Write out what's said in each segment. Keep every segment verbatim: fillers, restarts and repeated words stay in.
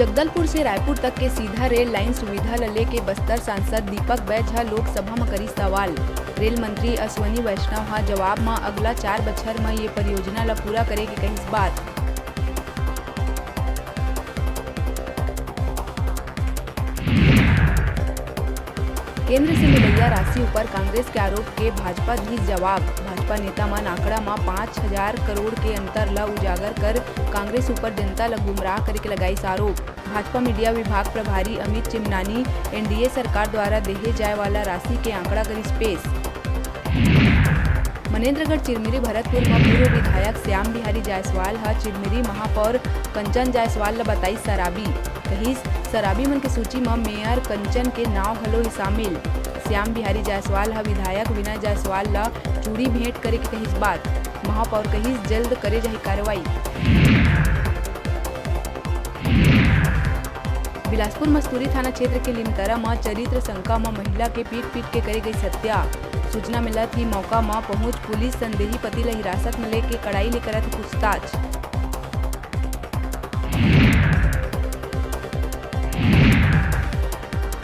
जगदलपुर से रायपुर तक के सीधा रेल लाइन सुविधा ल लेके बस्तर सांसद दीपक बैज ह लोकसभा म करिस सवाल। रेल मंत्री अश्विनी वैष्णव ह जवाब म अगला चार बछर म ये परियोजना ल पूरा करे के कहिस बात। केंद्र से मिलइया राशि ऊपर कांग्रेस के आरोप के भाजपा दिस जवाब। भाजपा नेता मन आंकड़ा म पाँच हजार करोड़ के अंतर ल उजागर कर कांग्रेस ऊपर जनता ल गुमराह करे के लगाइस आरोप। भाजपा मीडिया विभाग प्रभारी अमित चिमनानी एनडीए सरकार द्वारा देहे जाए वाला राशि के आंकड़ा करिस पेश। मनेंद्रगढ़ चिरमिरी भरतपुर म पूर्व विधायक श्याम बिहारी जायसवाल ह चिरमिरी महापौर कंचन जायसवाल ल बताइस शराबी। कहिस, शराबी मन के सूची म मेयर कंचन के नाव घलो हे शामिल। श्याम बिहारी जायसवाल ह विधायक विनय जायसवाल ल चूड़ी भेंट करे के कहिस बात। महापौर कहिस, जल्द करे जाही कार्रवाई। बिलासपुर मस्तूरी थाना क्षेत्र के लिमतरा म चरित्र शंका म महिला के पीट-पीट के करे गइस हत्या। सूचना मिलत ही मौका म पहुंच पुलिस संदेही पति ल हिरासत म लेके कड़ाई ले करत हे पूछताछ।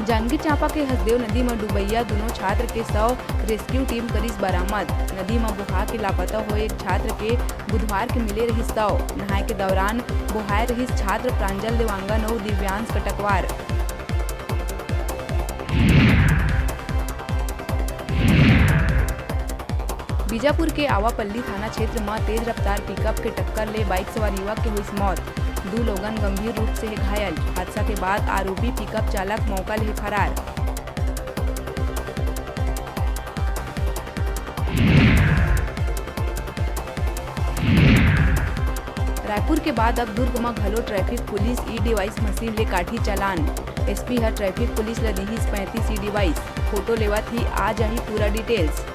जांजगीर चांपा के हसदेव नदी म डूबइया दूनों छात्र के शव रेस्क्यू टीम करिस बरामद। नदी म बोहा के लापता होए एक छात्र के बुधवार के मिले रहिस शव। नहाए के दौरान बोहाए रहिस छात्र प्रांजल देवांगन अउ दिव्यांश कटकवार। बीजापुर के आवापल्ली थाना क्षेत्र म तेज रफ्तार पिकअप के टक्कर ले बाइक सवार युवक के होइस मौत। दू लोगन गंभीर रूप से हे घायल। हादसा के बाद आरोपी पिकअप चालक मौका ले हे फरार। रायपुर के बाद अब दुर्ग म घलो ट्रैफिक पुलिस ई डिवाइस मशीन ले काटही चालान। एसपी ह ट्रैफिक पुलिस ल दिहिस पैंतीस ई डिवाइस। फोटो लेवत ही आ जाही पूरा डिटेल्स।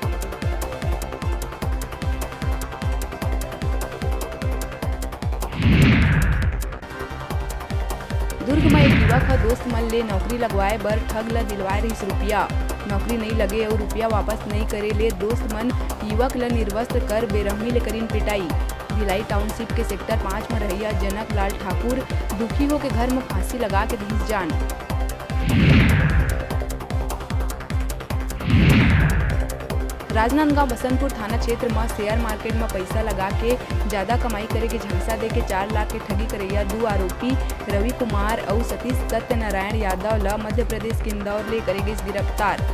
दुर्ग म एक युवक ह दोस्त मन ले नौकरी लगवाए बर ठग ल दिलवाए रहिस रुपिया। नौकरी नइ लगे अउ रुपिया वापस नइ करे ले दोस्त मन युवक ल निर्वस्त्र कर बेरहमी ले करिन पिटाई। भिलाई टाउनशिप के सेक्टर पाँच म रहइया जनक लाल ठाकुर दुखी होके घर म फांसी लगा के दिहिस जान। राजनांदगांव बसंतपुर थाना क्षेत्र म शेयर मार्केट म पइसा लगा के जादा कमाई करे के झांसा दे के चार लाख के ठगी करइया दू आरोपी रवि कुमार अउ सतीश सत्यनारायण यादव ल मध्य प्रदेश के इंदौर ले करे गइस गिरफ्तार।